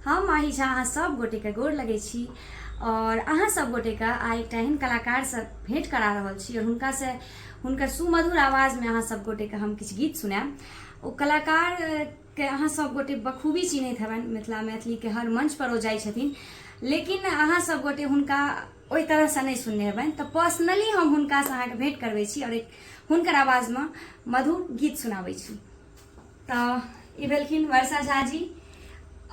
हम माही झा अहाँ सब गोटेके गोर लगै छी और अहाँ सब गोटेके आइ एकटा एहन कलाकारसँ भेंट करा रहल छी और हुनकासँ हुनकर सुमधुर आवाजमे अहाँ सब गोटेके हम किछु गीत सुनायब। ओ कलाकार के अहाँ सब गोटे बखूबी चिन्हैत हेबनि, मिथिला मैथिलीके हर मंच पर ओ जाइ छथिन, लेकिन अहाँ सब गोटे हुनका ओहि तरहसँ नहि सुनने हेबनि। तऽ पर्सनली हम हुनकासँ अहाँके भेंट करबै छी और एक हुनकर आवाजमे मधुर गीत सुनाबै छी। तऽ ई भेलखिन वर्षा झा जी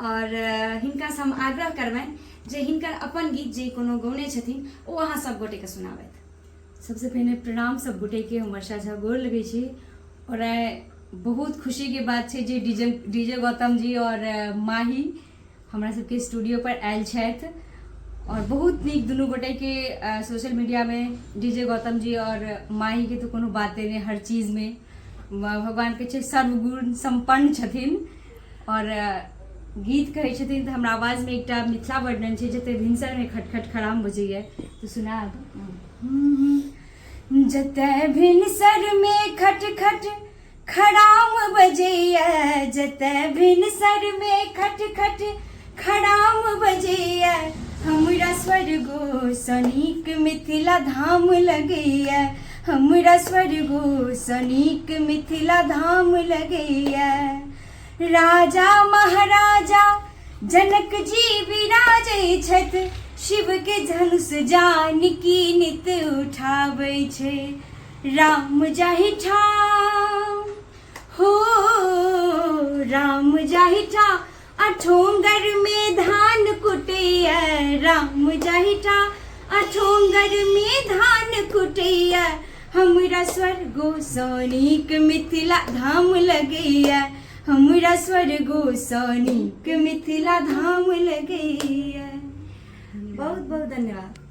और हिनकासँ हम आग्रह करबनि जे हिनकर अपन गीत जे कोनो गौने छथिन ओ अहाँ सब गोटेके सुनाबथि। सबसे पहिने प्रणाम सब गोटेके, हम वर्षा झा गोर लगै छी और बहुत खुशीके बात छै जे डीजे डीजे गौतम जी और माही हमरा सबके स्टूडियो पर आयल छथि और बहुत नीक दुनू गोटेके सोशल मीडियामे डीजे गौतम जी और माहीके तऽ कोनो बाते नहि, हर चीजमे भगवानके छै सर्वगुण सम्पन्न छथिन और गीत कहै छथिन। तऽ हमरा आवाजमे एकटा मिथिला वर्णन छै, जते भिनसरमे खटखट खराम बजैए, तऽ सुनायब। जते भिनसरमे खटखट खराम बजैया, जते भिनसरमे खटखट खराम बजैया, हमरा स्वर्गो सनीक मिथिला धाम लगैया, हमरा स्वर्गो सनीक मिथिला धाम लगैया। राजा महाराजा जनक जी विराजै छथि, शिव के धनुष जानकी नित उठाबै छै। राम जाहि ठाम हो, राम जाहि ठाम अठोंगर में धान कुटैया, राम जाहि ठाम अठोंगर में धान कुटैया, हमरा स्वर्गो सनीक मिथिला धाम लगैया, हमरा स्वर्गो सनीक मिथिला धाम लगैया। बहुत बहुत धन्यवाद।